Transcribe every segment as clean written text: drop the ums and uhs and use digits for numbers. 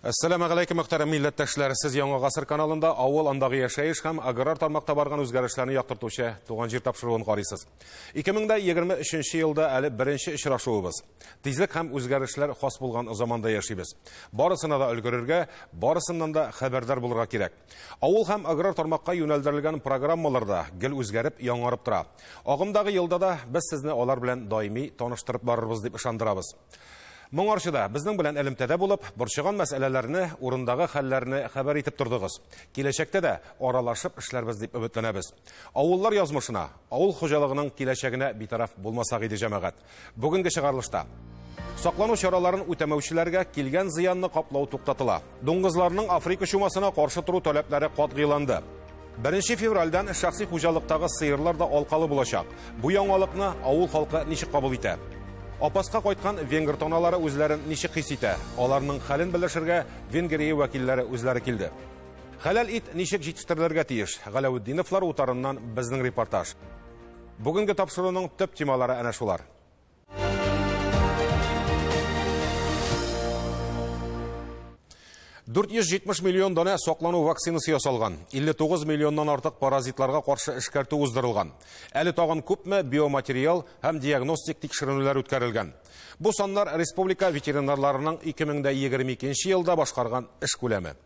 Әссәламә галәйкүм, мөхтәрәм милләттәшләр. Сез Яңа Гасыр каналында авыл, андагы яшәеш һәм аграр тармакта барган үзгәрешләрне яктыртучы Туган җир тапшыруын карыйсыз. 2023 елда әле беренче очрашуыбыз. Тизлек һәм үзгәрешләр хас булган заманда яшибез. Барысына да өлгерергә, барысыннан да хәбәрдар булырга кирәк. Авыл һәм аграр тармакка юнәлдерелгән программалар да гел үзгәреп, яңарып тора. Агымдагы елда да без сезне алар белән даими таныштырып барырбыз дип ышандырабыз. Моңарчы да безнең белән элемтәдә булып, борчыган мәсьәләләрне, урындагы хәлләрне хәбәр итеп тордыгыз. Киләчәктә дә аралашып эшләрбез дип өметләнәбез. Авыллар язмышына, авыл хуҗалыгының киләчәгенә битараф булмасак иде, җәмәгать. Бүгенге чыгарылышта саклану чараларын үтәмәүчеләргә килгән зыянны каплау туктатыла. Дуңгызларның Африка чумасына каршы тору таләпләре катгыйланды. 1 февральдән шәхси хуҗалыктагы сыерлар да алкалы булачак. Бу яңалыкны авыл халкы ничек кабул итә? Апаска кайткан венгр таналары үзләрен ничек хис итә? Аларның хәлен белешергә Венгрия вәкилләре үзләре килде. Хәләл ит ничек җитештерелергә тиеш? Галәветдиновлар утарыннан безнең репортаж. Бүгенге тапшыруның төп темалары әнә шулар. 470 миллион данә саклану вакцинасы ясалган. 59 миллионнан артык паразитларга каршы эшкәртү уздырылган. Әле тагын күпме биоматериал һәм диагностик тикшеренүләр үткәрелгән. Бу саннар республика ветеринарларының 2022 елда башкарган эш күләме.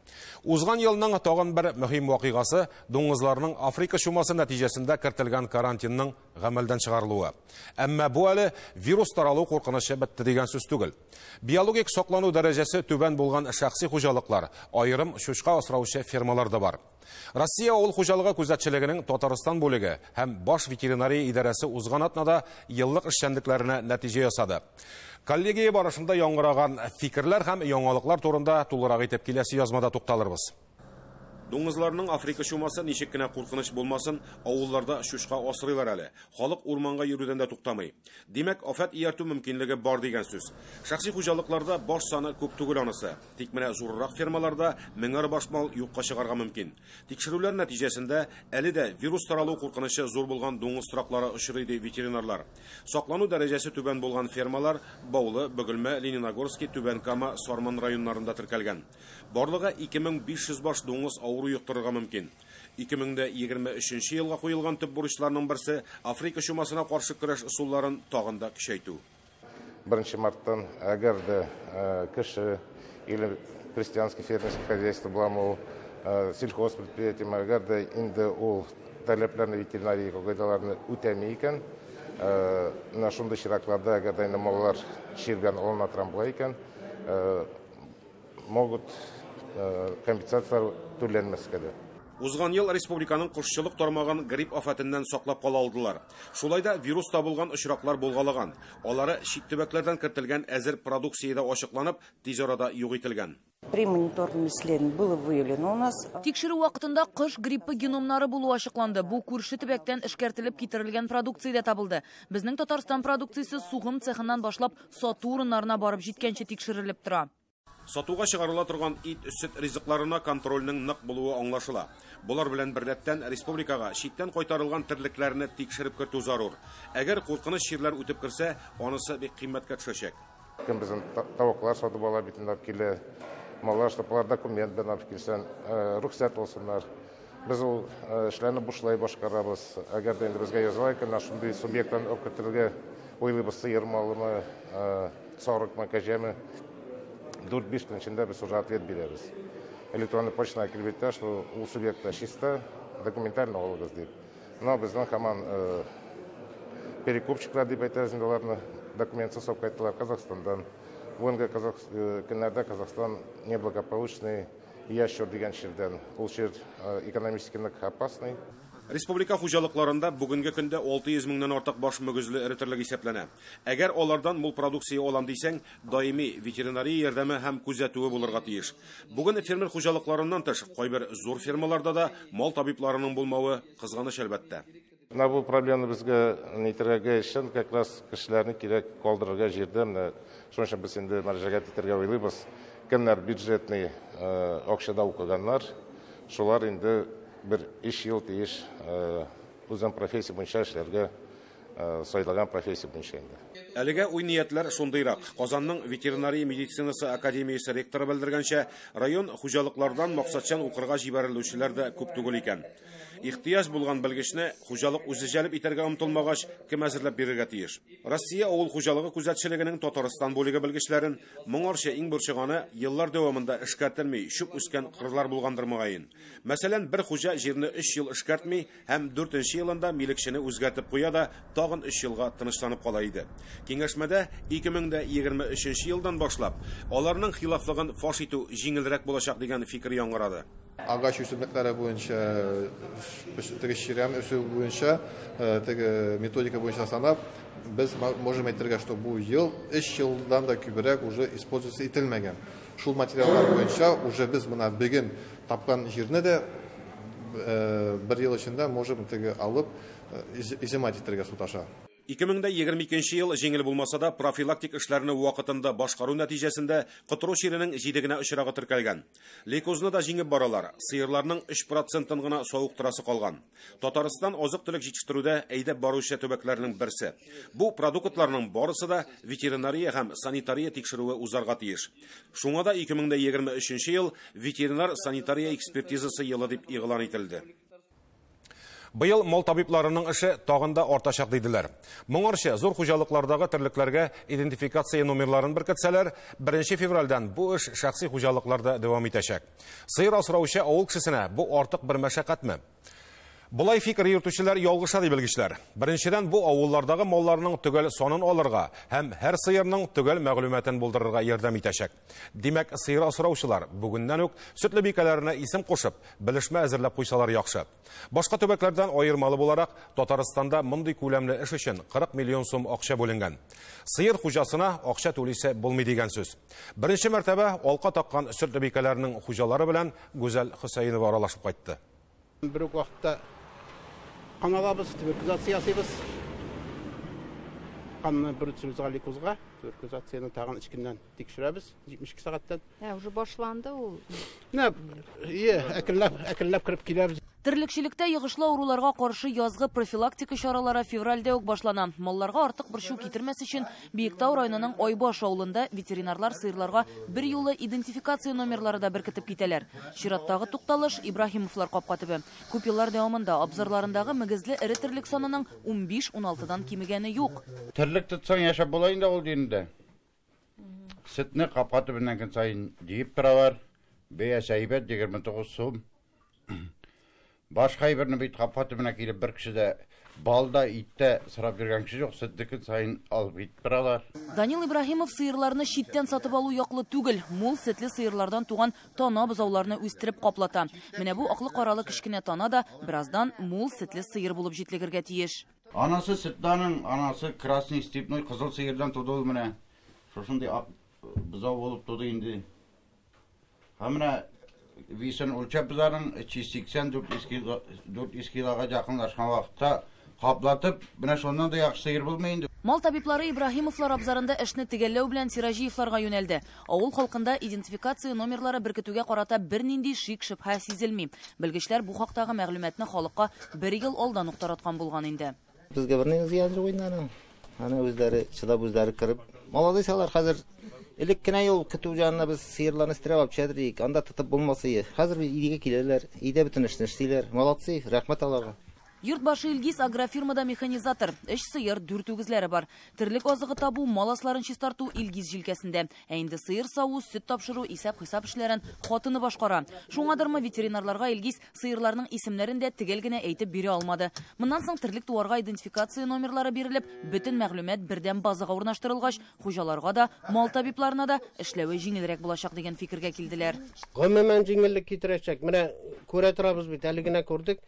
Узган елның тагын бер мөһим вакыйгасы дуңгызларның Африка чумасы нәтиҗәсендә кертелгән карантинның гамәлдән чыгарылуы. Әмма бу әле вирус таралу куркынычы бетте дигән сүз түгел. Биологик саклану дәрәҗәсе түбән булган шәхси хуҗалыклар, аерым чучка асраучы фермалар да бар. Россия авыл хуҗалыгы күзәтчелегенең Татарстан бүлеге һәм баш ветеринария идарәсе узган атнада еллык эшчәнлекләренә нәтиҗә ясады. Коллегия барышында яңгыраган фикерләр һәм яңалыклар турында тулырак итеп киләсе язмада тукталырбыз. Дуңгызларның Африка чумасы ничек кенә куркыныч булмасын, авылларда чучка асрыйлар әле. Халык урманга йөрүдән дә туктамый. Димәк, афәт ияртү мөмкинлеге бар дигән сүз. Шәхси хуҗалыкларда баш саны күп түгел анысы. Тик менә зуррак фермаларда меңәр баш мал юкка чыгарга мөмкин. Тикшерүләр нәтиҗәсендә әле дә вирус таралу куркынычы зур булган дуңгыз тораклары очрый ди ветеринарлар. Саклану дәрәҗәсе түбән булган фермалар Баулы, Бөгелмә, Лениногорский, Түбән Кама, Сарман районнарында теркәлгән. Барлыгы 2500 баш дуңгыз авыру йоктырырга мөмкин. 2023 елга куелган төп бурычларның берсе Африка чумасына каршы көрәш ысулларын тагын да көчәйтү. 1 марттан әгәр дә кеше или крестьянский фермерский хозяйство буламы ул, сельхозпредприятие, әгәр дә инде ул таләпләрне ветеринария кагыйдәләрен үтәми икән, менә шундый чиракларда әгәр дә инде маллар чир белән алына торган була икән, могут компенсацияләр түләнмәскә дә. Узган ел республиканың кошчылык тармагын грипп афәтеннән саклап кала алдылар. Шулай да вирус табылган очраклар булгалаган. Алары чит төбәкләрдән кертелгән әзер продукциядә ачыкланып, тиз арада юк ителгән. При мониторном исследовании было выявлено у нас. Тикшерү вакытында кош гриппы геномнары булу ачыкланды. Бу күрше төбәктән эшкәртелеп китерелгән продукциядә табылды. Безнең Татарстан продукциясе сугым цехыннан башлап сату урыннарына барып җиткәнче тикшерелеп тора. Сатуга чыгарыла торган ит, сөт ризыкларына контрольнең нык булуы аңлашыла. Болар белән беррәттән республикага читтән кайтарылган терлекләрне тикшереп кертү зарур. Әгәр куркыныч чирләр үтеп керсә, анысы бик кыйммәткә төшәчәк. Кем безнең тавыклар сатып ала бит инде килә. Маллар сатып алар документ белән алып килсен, рөхсәт алсыннар. Без ул эшләрне бушлай башкарабыз. Әгәр дә инде безгә языла икән, менә шундый субъекттан алып кертергә уйлыйбыз, сыер малымы, сарыкмы, кәҗәме. 4-5 көн эчендә без уже ответ бирәбез. Электронный почтага килеп әйтә, что ул субъектта чиста, документально алыгыз дип. Но безнең һаман перекупщиклар дип әйтәбез инде аларны, документсыз алып кайттылар Казахстандан. Бүгенге көннәрдә Казахстан неблагополучный ящер дигән чирдән. Ул чир экономически нык опасный. Республика хуҗалыкларында бүгенге көндә 600 меңнән артык баш мөгезле эре терлек исәпләнә. Әгәр алардан мул продукция алам дисәң, даими ветеринария ярдәме һәм күзәтүе булырга тиеш. Бүген фермер хуҗалыкларыннан тыш, кайбер зур фермаларда да мал табибларының булмавы кызганыч әлбәттә. Менә бу проблеманы безгә нитергә өчен как раз кешеләрне кирәк калдырырга җирдә. Менә шуның өчен без инде мөрәҗәгать итәргә уйлыйбыз. Кемнәр бюджетный акчада укыганнар, шулар инде бер өч ел тиеш үзен профессия буенча эшләргә сайлаган профессия буенча инде. Әлегә уй-ниятләр шундыйрак. Казанның ветеринария медицинасы академиясе ректоры белдергәнчә, район хуҗалыклардан максатчан укырга җибәрелүчеләр дә күп түгел икән. Ихтыяҗ булган белгечне хуҗалык үзе җәлеп итәргә омтылмагач, кем әзерләп бирергә тиеш? Россия авыл хуҗалыгы күзәтчелегенең Татарстан бүлеге белгечләрен моңарчы иң борчыганы еллар дәвамында эшкәртелми, чүп үскән кырлар булгандыр мөгаен. Мәсәлән, бер хуҗа җирне 3 ел эшкәртми һәм 4нче елында милекчене үзгәртеп куя да тагын 3 елга тынычланып кала иде. Киңәшмәдә 2023 елдан башлап аларның хилафлыгын фаш итү җиңелрәк булачак дигән фикер яңгырады. Агач үсемлекләре буенча, теге чирәм үсү буенча, теге методика буенча санап, без можем әйтергә, что бу ел 3 елдан да күбрәк уже использоваться ителмәгән. Шул материаллар буенча уже без менә бүген тапкан җирне дә бер ел эчендә можем теге алып изымать итәргә суд аша. 2022 ел җиңел булмаса да, профилактик эшләрне вакытында башкару нәтиҗәсендә котыру чиренең 7 генә очрагы теркәлгән. Лейкозны да җиңеп баралар. Сыерларның 3%-ын гына савыктырасы калган. Татарстан азык-төлек җитештерүдә әйдәп баручы төбәкләрнең берсе. Бу продуктларның барысы да ветеринария һәм санитария тикшерүе узарга тиеш. Шуңа да 2023 ел ветеринар санитария экспертизасы елы дип игълан ителде. Быел мал табибларының эше тагын да артачак диделәр. Моңарчы зур хуҗалыклардагы терлекләргә идентификация номерларын беркетсәләр, 1 февральдән бу эш шәхси хуҗалыкларда дәвам итәчәк. Сыер асраучы авыл кешесенә бу артык бер мәшәкатьме? Болай фикер йөртүчеләр ялгыша ди белгечләр. Беренчедән, бу авыллардагы малларның төгәл санын алырга һәм һәр сыерның төгәл мәгълүматын булдырырга ярдәм итәчәк. Димәк, сыер асраучылар бүгеннән үк сөтле бикәләренә исем кушып, белешмә әзерләп куйсалар яхшы. Башка төбәкләрдән аермалы буларак, Татарстанда мондый күләмле эш өчен 40 миллион сум акча бүленгән. Сыер хуҗасына акча түлисе булмый дигән сүз. Беренче мәртәбә алка таккан сөтле бикәләрнең хуҗалары белән Гүзәл Хөсәенова аралашып кайтты. Бер үк вакытта кан алабыз, туберкулезация ясыйбыз. Канны бер үтсебез лейкозга, туберкулезацияны тагын эчкеннән тикшерәбез 72 сәгатьтән. Ә уже башланды ул. Менә, әкренләп кереп киләбез. Терлекчелектә йогышлы авыруларга каршы язгы профилактика чаралары февральдә үк башлана. Малларга артык борчу китермәс өчен Биектау районының Айбаш авылында ветеринарлар сыерларга бер юлы идентификация номерлары да беркетеп китәләр. Чираттагы тукталыш Ибраһимовлар капка төбе. Күп еллар дәвамында абзарларындагы мөгезле эре терлек санының 15-16дан кимегәне юк. Терлек тотсаң яшәп була инде ул динде. Сөтне капка төбеннән көн саен җыеп торалар. Бәясе әйбәт 29 сум. Башка әйберне бит капка төбенә килеп бер кеше дә бал да, ит тә сорап йөргән кеше юк, сөтне көн саен алып китеп торалар. Данил Ибраһимов сыерларны читтән сатып алу яклы түгел. Мул сөтле сыерлардан туган тана бозауларны үстереп каплата. Менә бу аклы-каралы кечкенә тана да бераздан мул сөтле сыер булып җитлегергә тиеш. Анасы сөтле, анасы красный степной кызыл сыердан туды ул менә. Шушындый ак бозау булып туды инде. Һәм менә весен үлчәп без аның 380-400 килога якынлашкан вакытта каплатып, менә шуннан да яхшы сыер булмый инде. Мал табиблары Ибраһимовлар абзарында эшне төгәлләү белән Сираҗиевларга юнәлде. Авыл халкында идентификация номерлары беркетүгә карата бернинди шик-шөбһә сизелми. Белгечләр бу хактагы мәгълүматны халыкка бер ел алдан ук тараткан булган инде. Безгә бернинди зыян юк инде аның. Аны үзләре чыдап, үзләре кереп. Молодец алар хәзер. Элек кенә юл көтү янына без сыерларны өстерәп алып төшәдек, анда тотып булмаса. Хәзер өйгә киләләр, өйдә бөтен эшне эшлиләр. Молодцы, рәхмәт аларга. Йорт башы Илгиз агрофирмада механизатор. 3 сыер, 4 үгезләре бар. Терлек азыгы табу, мал асларын чистарту Илгиз җилкәсендә. Ә инде сыер саву, сөт тапшыру, исәп-хисап эшләрен хатыны башкара. Шуңадырмы ветеринарларга Илгиз сыерларның исемнәрен дә төгәл генә әйтеп бирә алмады. Моннан соң терлек туарга идентификация номерлары бирелеп, бөтен мәгълүмат бердәм базага урнаштырылгач, хуҗаларга да, мал табибларына да эшләве җиңелрәк булачак дигән фикергә килделәр. Гомумән җиңеллек китерәчәк. Менә күрә торабыз бит, әле генә күрдек.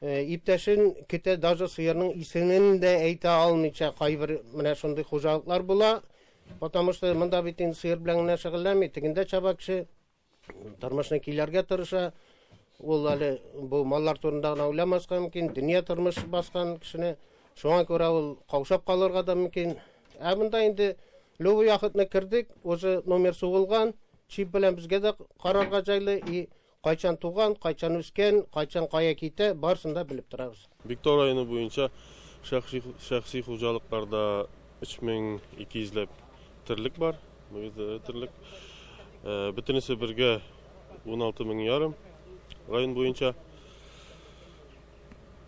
Иптәшен көтә, даже сыерның исемен дә әйтә алмыйча кайбер менә шундый хуҗалыклар була. Потому что монда бит инде сыер белән генә шөгыльләнми, тегендә чаба кеше тормышны киләргә тырыша. Ул әле бу маллар турында гына уйламаска мөмкин, дөнья тормыш баскан кешене. Шуңа күрә ул каушап калырга да мөмкин. Ә монда инде любой вакытны кердек, уже номер сугылган, чип белән безгә дә карарга җайлы и кайчан туган, кайчан үскән, кайчан кая китә, барысын да белеп торабыз. Биектау районы буенча Шәхси хуҗалыкларда 3200 ләп терлек бар, мөгезле терлек. Бөтенесе бергә 16 500 район буенча.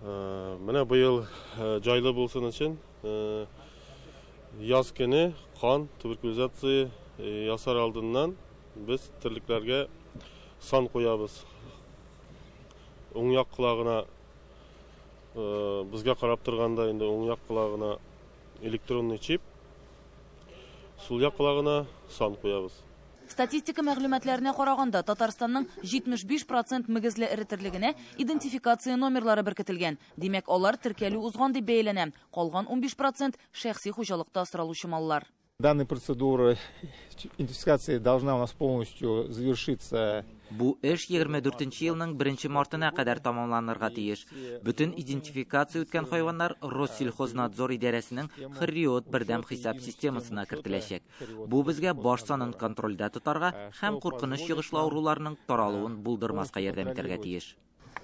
Менә быел җайлы булсын өчен яз көне кан туберкулизация ясар алдыннан без терлекләргә сан куябыз. Уң як колагына безгә карап торганда инде уң як колагына электронный чип, сул як колагына сан куябыз. Статистика мәгълүматларына караганда, Татарстанның 75% мөгезле эре терлегенә идентификация номерлары беркетелгән. Димәк, алар теркәлү узган дип бәяләнә. Калган 15% шәхси хуҗалыкта асралучы маллар. Данная процедура идентификации должна у нас полностью завершиться. Бу эш 24 елның 1 мартына кадәр тамамланырга тиеш. Бөтен идентификация үткән хайваннар Россельхознадзор идарәсенең Хриот бердәм хисап системасына кертеләчәк. Бу безгә баш санын контрольдә тотарга һәм куркыныч йогышлы авыруларның таралуын булдырмаска ярдәм итәргә тиеш.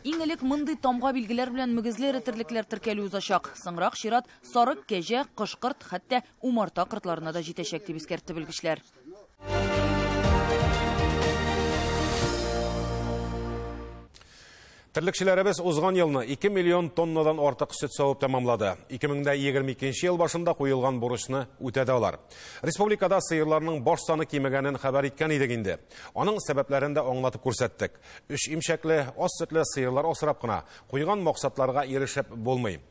Иң элек мондый тамга билгеләр белән мөгезле эре терлекләр теркәлү узачак. Соңрак чират сарык, кәҗә, кошкырт, хәтта умарта кортларына да җитәчәк дип искәртте белгечләр. Терлекчеләребез узган елны 2 миллион тоннадан артык сөт савып тәмамлады. 2022 ел башында куелган бурычны үтәде алар. Республикада сыерларның баш саны кимегәнен хәбәр иткән идек инде. Аның сәбәпләрен дә аңлатып күрсәттек. 3 имчәкле, аз сөтле сыерлар асрап кына куйган максатларга ирешеп булмый.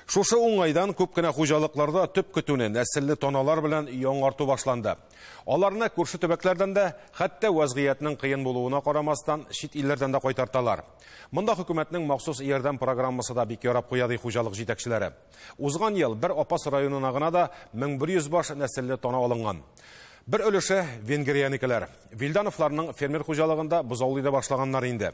Шушы уңайдан күп кенә хуҗалыкларда төп көтүне нәселле таналар белән яңарту башланды. Аларны күрше төбәкләрдән дә, хәтта вазгыятьнең кыен булуына карамастан, чит илләрдән дә кайтарталар. Монда хөкүмәтнең махсус ярдәм программасы да бик ярап куя, ди хуҗалык җитәкчеләре. Узган ел бер Апас районына гына да 1100 баш нәселле тана алынган. Бер өлеше венгриянекеләр. Вилдановларның фермер хуҗалыгында бозаулый да башлаганнар инде.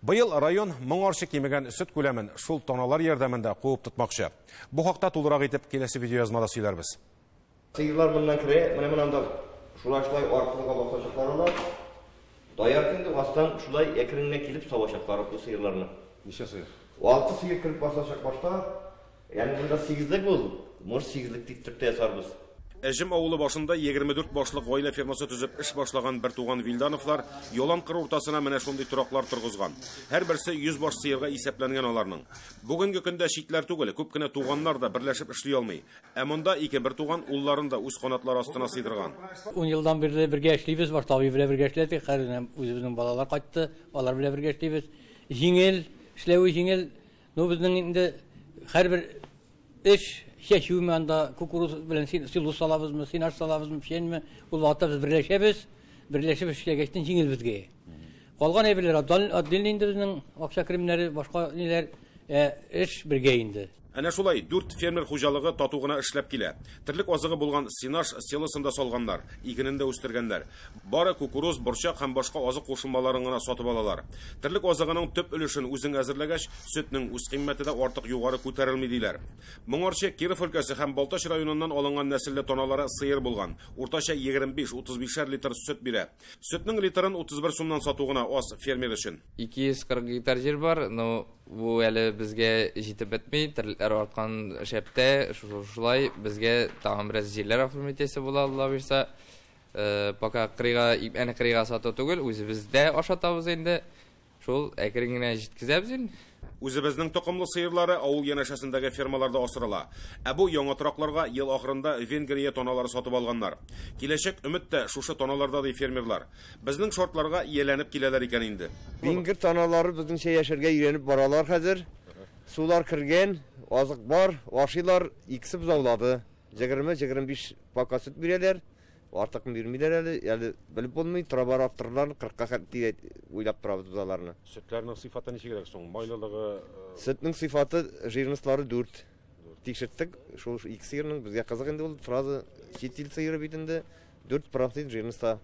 Быел район моңарчы кимегән сөт күләмен шул таналар ярдәмендә куып тотмакчы. Бу хакта тулырак итеп киләсе видеоязмада сөйләрбез. Сыерлар моннан керә, менә монда шулай-шулай аркылыга басачаклар алар. Даяр инде астан шулай әкренләп килеп савачаклар бу сыерларны. Ничә сыер? 6 сыер кереп басачак башта. Ягъни монда 8лек бул. Может 8лек дип төртә ясарбыз. Әҗем авылы башында 24 башлык гаилә фермасы төзеп эш башлаган бер туган Вилдановлар ялан кыр уртасына менә шундый тораклар торгызган. Һәрберсе 100 баш сыерга исәпләнгән аларның. Бүгенге көндә читләр түгел, күп кенә туганнар да берләшеп эшли алмый. Ә монда ике бер туган улларын да үз канатлары астына сыйдырган. 10 елдан бирле бергә эшлибез, башта абый белән бергә эшләдек, хәзер үзебезнең балалар кайтты, алар белән бергә эшлибез. Җиңел, эшләве җиңел. Ну безнең инде һәрбер эш чәчүме анда кукуруз белән силос салабызмы, сенаж салабызмы, печеньме, ул вакытта без берләшәбез, берләшеп эшләгәчтен җиңел безгә. Калган әйберләр отдельно инде безнең акча керемнәре, башка ниләр, эш бергә инде. Әнә шулай 4 фермер хуҗалыгы тату гына эшләп килә. Терлек азыгы булган сенаж селосын да салганнар, игенен дә үстергәннәр. Бары кукуруз, борчак һәм башка азык кушылмаларын гына сатып алалар. Терлек азыгының төп өлешен үзең әзерләгәч, сөтнең үз кыйммәте дә артык югары күтәрелми диләр. Моңарчы Киров өлкәсе һәм Балтач районыннан алынган нәселле таналары сыер булган. Уртача 25-35 литр сөт бирә. Сөтнең литрын 31 сумнан сату гына аз фермер өчен. 240 гектар җир бар, но бу әле безгә җитеп бетми, терлекләр арткан шәптә, шулай безгә тагын бераз җирләр оформить итәсе була, Алла бирсә. Пока кырыйга, әнә кырыйга сату түгел, үзебездә ашатабыз инде. Шул әкрен генә җиткезәбез инде. Үзебезнең токымлы сыерлары авыл янәшәсендәге фермаларда асрала. Ә бу яңа торакларга ел ахырында Венгрия таналары сатып алганнар. Киләчәк өмет тә шушы таналарда, ди фермерлар. Безнең шартларга ияләнеп киләләр икән инде. Венгр таналары безнеңчә яшәргә өйрәнеп баралар хәзер. Сулар кергән, азык бар, ашыйлар, икесе бозаулады. 20-25 пака сөт бирәләр. Артык бирмиләр әле, әле белеп булмый, тора-бара арттырырлар, 40-ка хәтле уйлап торабыз без аларны. Сөтләрнең сыйфаты ничегрәк соң? Майлылыгы? Сөтнең сыйфаты, жирностьлары 4. Тикшерттек, шул ике сыерның безгә кызык инде ул фраза, чит ил сыеры бит инде 4% жирностьта.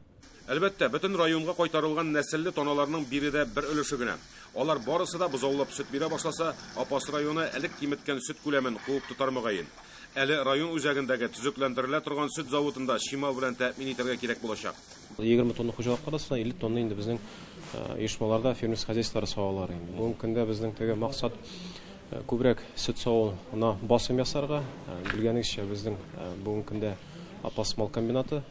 Әлбәттә, бөтен районга кайтарылган нәселле таналарның бире дә бер өлеше генә. Алар барысы да бозаулап сөт бирә башласа, Апас районы элек киметкән сөт күләмен куып тотар мөгаен. Әле район үзәгендәге төзекләндерелә торган сөт заводында чимал белән тәэмин итәргә кирәк булачак. 20 тонна хуҗалык караса, 50 тонна инде безнең оешмаларда фермер хозяйстволары савалар инде. Бүгенге көндә безнең теге максат Күбрәк сөт савуына басым ясарга. Белгәнегезчә, безнең бүгенге көндә Апас мал комбинаты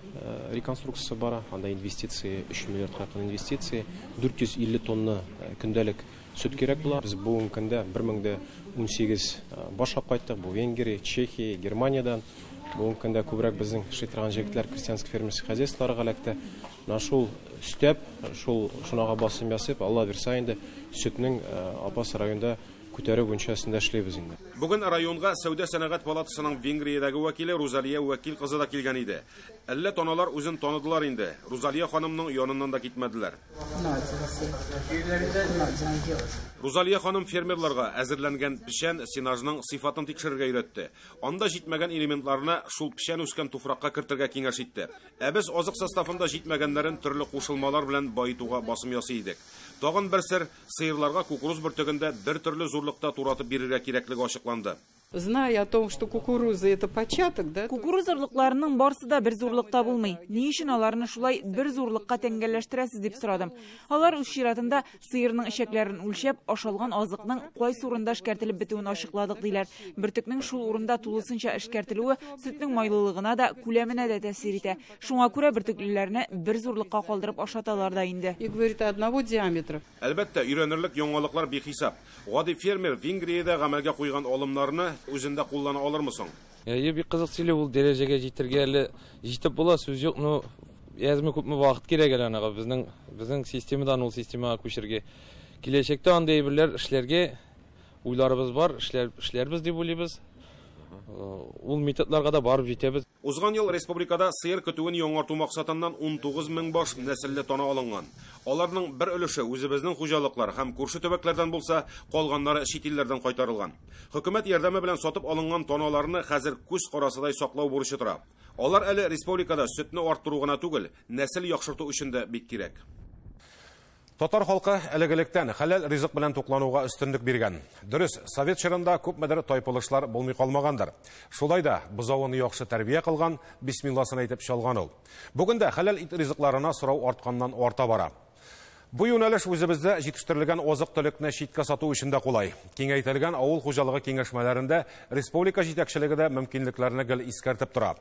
реконструкциясе бара. Анда инвестиция 3 миллиардка якын инвестиция, 450 тонна көндәлек сөт кирәк була. Без бүгенге көндә 1018 баш алып кайттык. Бу Венгрия, Чехия, Германиядан. Бүгенге көндә күбрәк безнең эшли торган җегетләр крестьянский фермерский хозяйстволарга эләкте. Менә шул өстәп, шул шунага басым ясап, Алла бирсә инде сөтнең Апас районында күтәрү буенча өстендә эшлибез инде. Бүген районга Сәүдә сәнәгать палатасының Венгриядәге вәкиле Рузалия Вәкил кызы да килгән иде. Әллә таналар үзен таныдылар инде. Рузалия ханымның яныннан да китмәделәр. Рузалия ханым фермерларга әзерләнгән печән сенажның сыйфатын тикшерергә өйрәтте. Анда җитмәгән элементларны шул печән үскән туфракка кертергә киңәш итте. Ә без азык составында җитмәгәннәрен төрле кушылмалар белән баетуга басым ясый идек. Тагын бер сер, сыерларга кукуруз бөртегендә бер төрле зурлыкта туратып бирергә кирәклеге ачыкланды. Зная о том, что кукуруза это початок, да? Кукуруз орлыкларының барсы да бер зурлыкта булмый. Ни өчен аларны шулай бер зурлыкка тәңгәлләштерәсез дип сорадым. Алар үз чиратында сыерның эчәкләрен үлчәп, ашалган азыкның кайсы урында эшкәртелеп бетүен ачыкладык диләр. Бөртекнең шул урында тулысынча эшкәртелүе сөтнең майлылыгына да, күләменә дә тәэсир итә. Шуңа күрә бөртеклеләрне бер зурлыкка калдырып ашаталар да инде. И говорит, одного диаметра. Әлбәттә, өйрәнерлек яңалыклар бихисап. Гади фермер Венгриядә гамәлгә куйган алымнарны үзендә куллана алырмы соң? Әйе, бик кызык сөйли, ул дәрәҗәгә җитәргә әле җитеп була, сүз юк, но әзме күпме вакыт кирәк әле анага безнең системадан ул системага күчәргә. Киләчәктә андый әйберләр эшләргә уйларыбыз бар, эшләрбез дип уйлыйбыз. Ул методларга да барып җитәбез. Узган ел республикада сыер көтүен яңарту максатыннан 19 мең баш нәселле тана алынган. Аларның бер өлеше үзебезнең хуҗалыклар һәм күрше төбәкләрдән булса, калганнары чит илләрдән кайтарылган. Хөкүмәт ярдәме белән сатып алынган таналарны хәзер күз карасыдай саклау бурычы тора. Алар әле республикада сөтне арттыру гына түгел, нәсел яхшырту өчен дә бик кирәк. Татар халкы элек-электән хәләл ризык белән туклануга өстенлек биргән. Дөрес, совет чорында күпмедер тайпылышлар булмый калмагандыр. Шулай да бозавын яхшы тәрбия кылган, бисмилласын әйтеп чалган ул. Бүген дә хәләл ит ризыкларына сорау артканнан арта бара. Бу юнәлеш үзебездә җитештерелгән азык-төлекне читкә сату өчен дә кулай. Киңәйтелгән авыл хуҗалыгы киңәшмәләрендә республика җитәкчелеге дә мөмкинлекләрне гел искәртеп тора.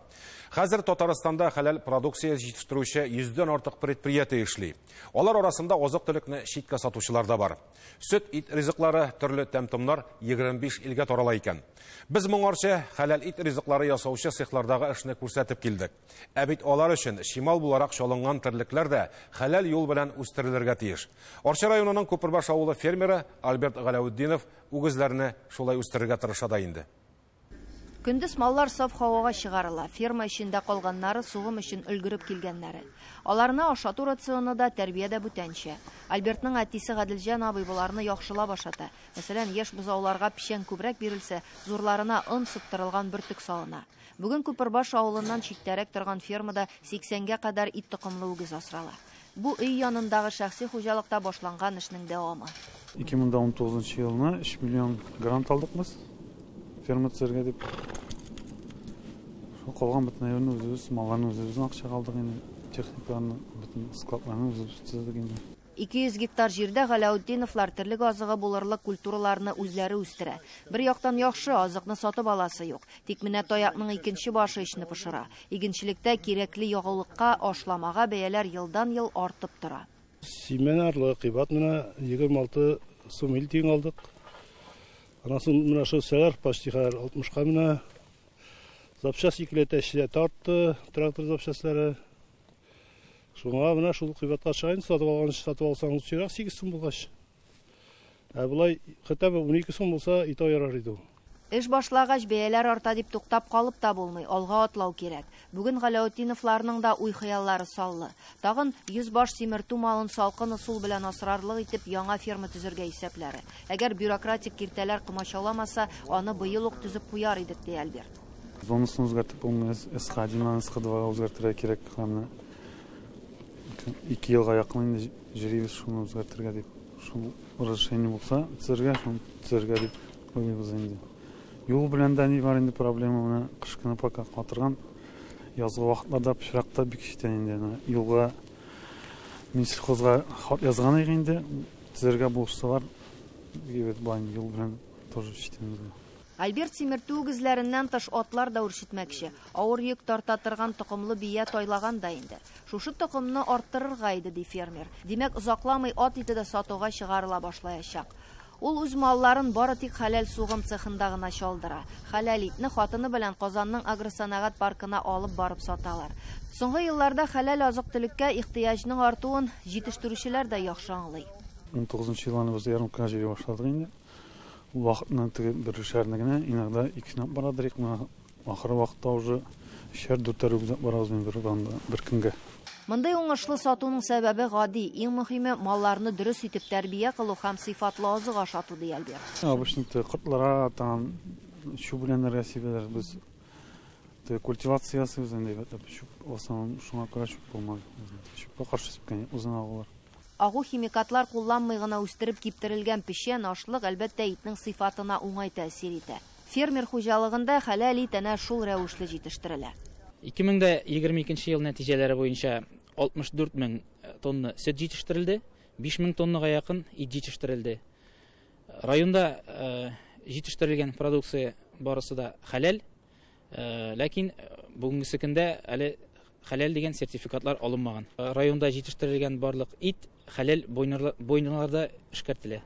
Хәзер Татарстанда хәләл продукция җитештерүче 100-дән артык предприятие эшли. Алар арасында азык-төлекне читкә сатучылар да бар. Сөт, ит ризыклары, төрле тәм-томнар 25 илгә тарала икән. Без моңарчы хәләл ит ризыклары ясаучы цехлардагы эшне күрсәтеп килдек. Ә бит алар өчен чимал буларак чалынган терлекләр дә хәләл юл белән үстерелергә тиеш. Арча районының Күпербаш авылы фермеры Альберт Галәүтдинов үгезләрне шулай үстерергә тырыша да инде. Көндез маллар саф һавага чыгарыла. Ферма эчендә калганнары сугым өчен өлгереп килгәннәре. Аларны ашату рационы да, тәрбия дә бүтәнчә. Альбертның әтисе Гаделҗан абый боларны яхшылап ашата. Мәсәлән, яшь бозауларга печән күбрәк бирелсә, зурларына он сыптырылган бөртек салына. Бүген Күпербаш авылыннан читтәрәк торган фермада 80-гә кадәр ит токымлы үгез асрала. Бу өй янындагы шәхси хуҗалыкта башланган эшнең дәвамы. 2019 елны 3 миллион грант алдык без. Ферма төзергә дип. Шул калган бөтен әйберне үзебез, малларны үзебезнең акчага алдык инде, техникаларны, бөтен складларны үзебез төзедек инде. 200 гектар җирдә Галәүтдиновлар терлек азыгы булырлык культураларны үзләре үстерә. Бер яктан яхшы, азыкны сатып аласы юк. Тик менә таякның икенче башы эшне пошыра. Игенчелектә кирәкле ягулыкка, ашламага бәяләр елдан-ел артып тора. Симән арлыгы кыйбат, менә 26 сум 50 тиен алдык. Анасын менә шул сәгәр почти хәзер 60-ка менә. Запчасть икеләтә эшлә тартты, трактор запчастьлары. Шуңа менә шул кыйбатка чыга инде, сатып алган, сатып алсаң чирак 8 сум булгач. Ә болай хотя бы 12 сум булса, ито ярар иде ул. Эш башлагач бәяләр арта дип туктап калып та булмый, алга атлау кирәк. Бүген Галәүтдиновларның да уй-хыяллары саллы. Тагын 100 баш симертү малын салкын ысул белән асрарлык итеп яңа ферма төзергә исәпләре. Әгәр бюрократик киртәләр комачауламаса, аны быел ук төзеп куяр идек, ди Альберт. Зонасын үзгәртеп булмый, СХ1-нан СХ2-га үзгәртергә кирәк. Һәм 2 елга якын инде җөрибез шуны үзгәртергә дип. Шул разрешение булса, төзергә, шуны төзергә дип уйлыйбыз инде. Юл белән дә ни бар инде проблема, менә кыш көне пока катырган, язгы вакытларда пычракта бик читен инде. Менә юлга Минсельхозга хат язган идек инде, төзергә булышсалар, әйбәт була инде, юл белән тоже читен. Альберт симертү үгезләреннән тыш атлар да үрчетмәкче. Авыр йөк тарта торган токымлы бия тайлаган да инде. Шушы токымны арттырырга иде, ди фермер. Димәк, озакламый ат ите дә сатуга чыгарыла башлаячак. Ул үз малларын бары тик хәләл сугым цехында гына чалдыра. Хәләл итне хатыны белән Казанның агросәнәгать паркына алып барып саталар. Соңгы елларда хәләл азык-төлеккә ихтыяҗның артуын җитештерүчеләр дә яхшы аңлый. 19 елны без ярмарка җыри башладык инде. Ул вакытны теге берешәрне генә, иногда икесен алып барадыр, менә ахыры вакытта уже өчәр, дүртәр үгез алып барабыз мин бер урында, бер көнгә. Мондый уңышлы сатуның сәбәбе гади, иң мөһиме малларны дөрес итеп тәрбия кылу һәм сыйфатлы азык ашату, ди Альберт. Обычно теге кортларга там чүп белән сибәләр, без теге культивация ясыйбыз инде, әйбәтләп чүп, в основном шуңа күрә чүп булмый. Чүпкә каршы сипкән узын агулар. Агу химикатлар кулланмый гына үстереп киптерелгән печән, ашлык, әлбәттә, итнең сыйфатына уңай тәэсир итә. Фермер хуҗалыгында хәләл ит әнә шул рәвешле җитештерелә. 2022 ел нәтиҗәләре буенча 64 мең тонна сөт җитештерелде, 5 мең тоннага якын ит җитештерелде. Районда җитештерелгән продукция барысы да хәләл, ләкин бүгенге көндә әле хәләл дигән сертификатлар алынмаган. Районда җитештерелгән барлык ит хәләл бойныларда эшкәртелә.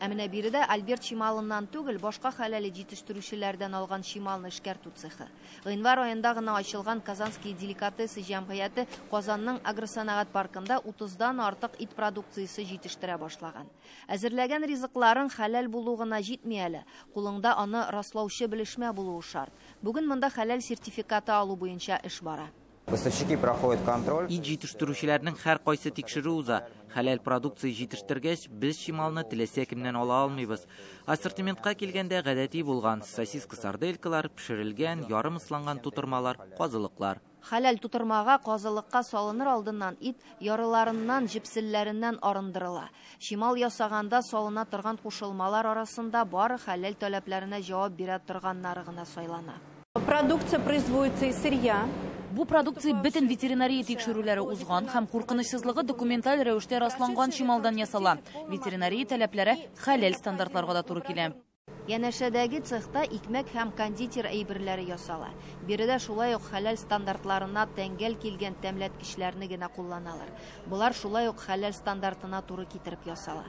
Ә менә биредә Альберт чималыннан түгел, башка хәләл җитештерүчеләрдән алган чималны эшкәртү цехы. Гыйнвар аенда гына ачылган Казанские деликатесы җәмгыяте Казанның агросәнәгать паркында 30-дан артык ит продукциясе җитештерә башлаган. Әзерләгән ризыкларын хәләл булу гына җитми әле. Кулыңда аны раслаучы белешмә булуы шарт. Бүген монда хәләл сертификаты алу буенча эш бара. Поставщики проходят контроль. Ит җитештерүчеләрнең һәр кайсы тикшерү уза. Хәләл продукция җитештергәч, без чималны теләсә кемнән ала алмыйбыз. Ассортиментка килгәндә гадәти булган сосиска, сарделькалар, пешерелгән, ярым ысланган тутырмалар, казылыклар. Хәләл тутырмага казылыкка салыныр алдыннан ит ярыларыннан, җепселләреннән арындырыла. Чимал ясаганда салына торган кушылмалар арасында бары хәләл таләпләренә җавап бирә торганнары гына сайлана. Продукция производится из сырья. Бу продукция бөтен ветеринария тикшерүләре узган һәм куркынычсызлыгы документаль рәвештә расланган чималдан ясала. Ветеринария таләпләре хәләл стандартларга да туры килә. Янәшәдәге цехта икмәк һәм кондитер әйберләре ясала. Биредә шулай ук хәләл стандартларына тәңгәл килгән тәмләткечләрне генә кулланалар. Болар шулай ук хәләл стандартына туры китереп ясала.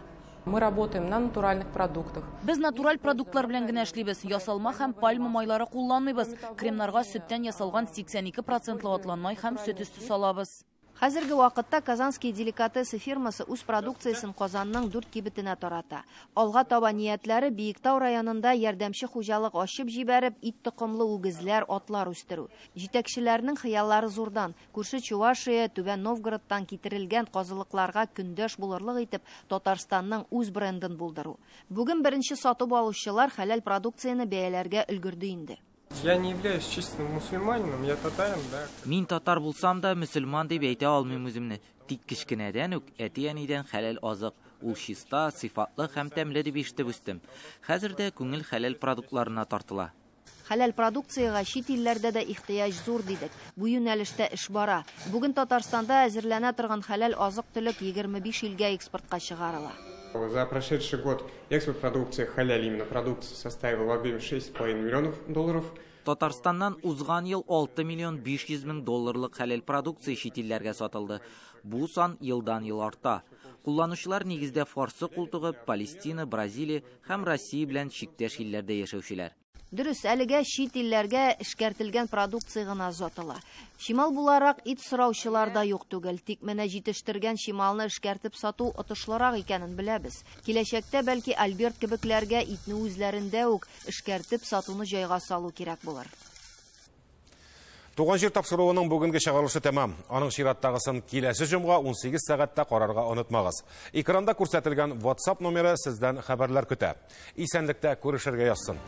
Мы работаем на натуральных продуктах. Без натураль продуктлар белән генә эшлибез. Ясалма һәм пальма майлары кулланмыйбыз. Кремнарга сөттән ясалган 82% атланмай һәм сөт өсте салабыз. Хәзерге вакытта Казанские деликатесы фирмасы үз продукциясен Казанның 4 кибетенә тарата. Алга таба ниятләре Биектау районында ярдәмче хуҗалык ачып җибәреп, ит токымлы үгезләр, атлар үстерү. Җитәкчеләрнең хыяллары зурдан. Күрше Чувашия, Түбән Новгородтан китерелгән казылыкларга көндәш булырлык итеп Татарстанның үз брендын булдыру. Бүген беренче сатып алучылар хәләл продукцияне бәяләргә өлгерде инде. Я не являюсь чистым мусульманином, я татарин, да. Мин татар булсам да, мөселман дип әйтә алмыйм үземне. Тик кечкенәдән үк әти-әнидән хәләл азык, ул чиста, сыйфатлы һәм тәмле дип ишетеп үстем. Хәзер дә күңел хәләл продуктларына тартыла. Хәләл продукциягә чит илләрдә дә ихтыяҗ зур дидек. Бу юнәлештә эш бара. Бүген Татарстанда әзерләнә торган хәләл азык-төлек 25 илгә экспортка чыгарыла. За прошедший год экспорт продукции халяль, именно продукции, составил в объеме 6,5 миллионов долларов. Татарстаннан узган ел 6 миллион 500 мең долларлык хәләл продукция чит илләргә сатылды. Бу сан елдан ел арта. Кулланучылар нигездә Фарсы култыгы, Палестина, Бразилия һәм Россия белән чиктәш илләрдә яшәүчеләр. Дөрес, әлегә чит илләргә эшкәртелгән продукция гына сатыла. Чимал буларак ит сораучылар да юк түгел. Тик менә җитештергән чималны эшкәртеп сату отышлырак икәнен беләбез. Киләчәктә бәлки Альберт кебекләргә итне үзләрендә үк эшкәртеп сатуны җайга салу кирәк булыр. Туган җир тапшыруының бүгенге чыгарылышы тәмам. Аның чираттагысын киләсе җомга 18 сәгатьтә карарга онытмагыз. Экранда күрсәтелгән WhatsApp номеры сездән хәбәрләр көтә. Исәнлектә күрешергә язсын.